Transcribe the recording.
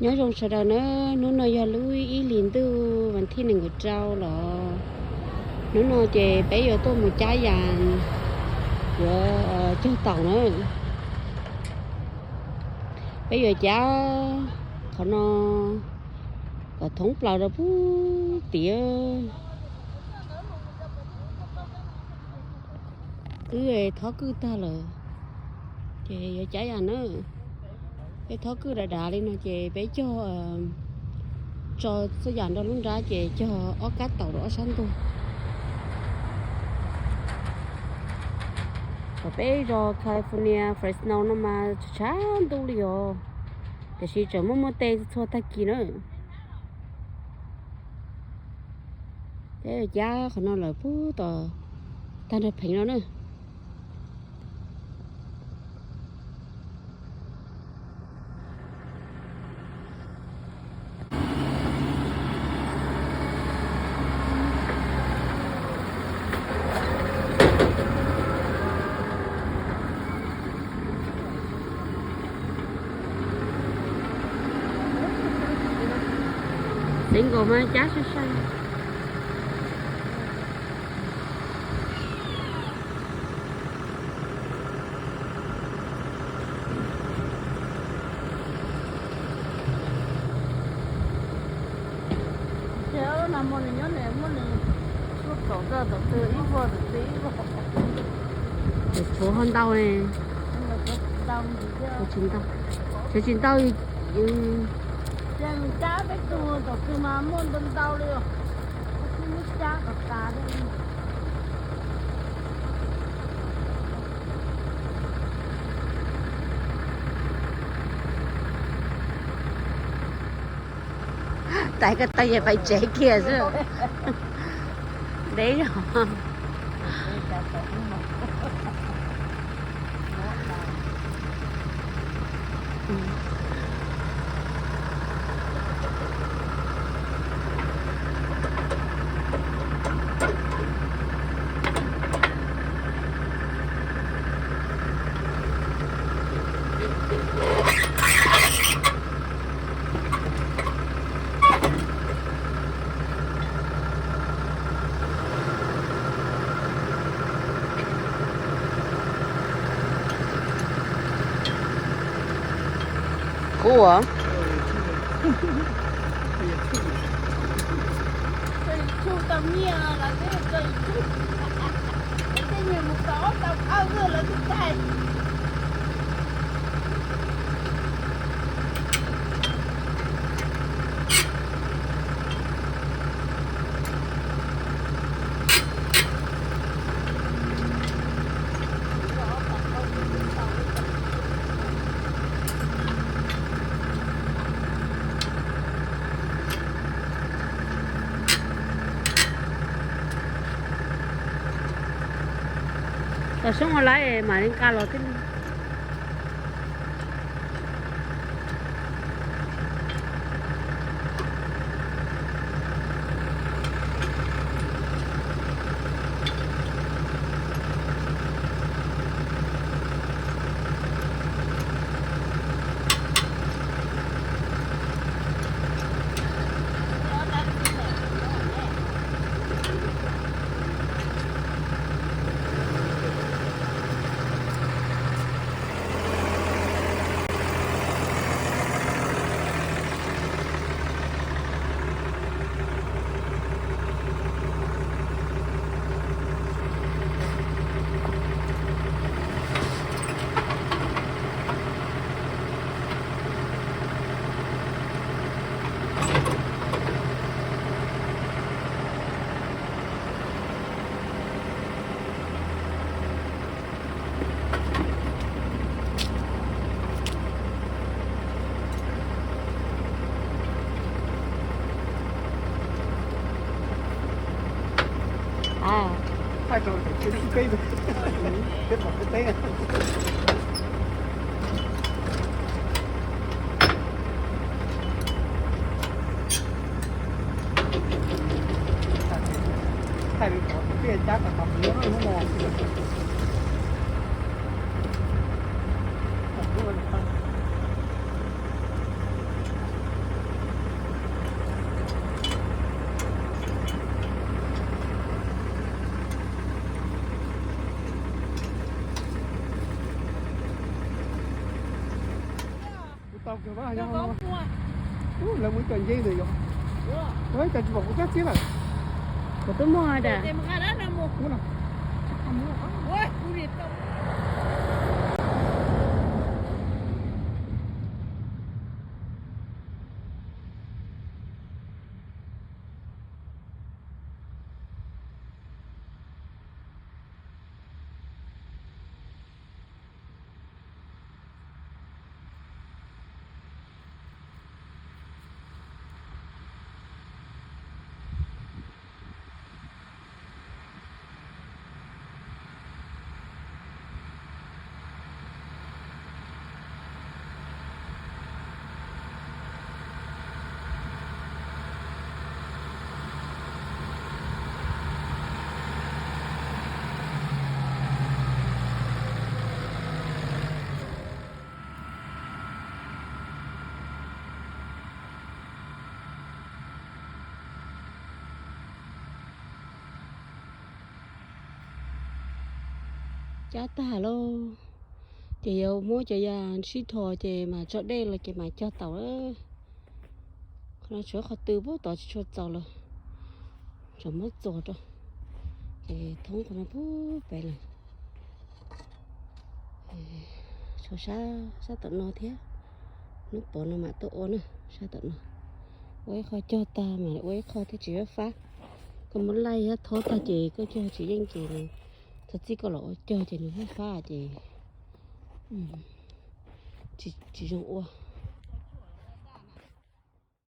Nyob zoo sawv daws na, hnub no yog lub ib hlis ntuj vas thib nees nkaum rau los. Hnub no ces peb yuav tuaj mus cab yas, yuav cog taum na. Peb yuav cab qhov no kom thoob plaws rau puag tim. Twb thob kwj tag lawm, ces yuav cab yas na. Peb thob kwj dav dav li no ces peb cog, tso txhua yam nrog lub nrab ces cog ob kab taum rau ob sab ntug. Thaum peb zos California Fresno no mas tshav ntuj li os, tiam sis tseem muaj muaj tej txhua tag kis na. Peb cab qhov no lawm puag tom tag nrho pheev no na. Single mas cab sai sai. Ces no muaj nws nyob nws muaj nws, tuaj kaum rau tom twg ib vuag tom twg ib vuag. Tshuav ho ntau ne. Ntau, tsis ntau, tsis ntau. Ces cab peb tug tom twg mas muaj ntau ntau li os. Peb muab cab kom tas li. Tais ko taw yog pais tsev kiag xwb. Deb zog. Kub os. Tau nyiaj los twb tau YouTube. Tej nyuag mus tau ob tau phawj lawv twb tag. Tom soob ua laib mam li nqa los thiab. Lawv mus cov nce ntawd yog, ua cas tsis pom kuv cab txib lawm. Kuv twb muaj da. Cab tag lauj, ces yuav muab cov yas sib dhos ces mam tso dej los ces mam cog taum lawm. Qhov no tshuav qhov twg puag tod tsis tshua txaus lawm, tsam muab txuas rau, ces thoob qhov no puag pem lawm. Tshuav sab, sab tom no thiab, hnub pov no mam tuaj ua na, sab tom no. Ua ib qho cog tag mas ua ib qho thiaj tsis fab fab. Koj muab laij thiab thob tag ces koj cog tsis yeej ces thaum txij koj los ua cog ces nws fab fab ces tsis, tsis zoo ua.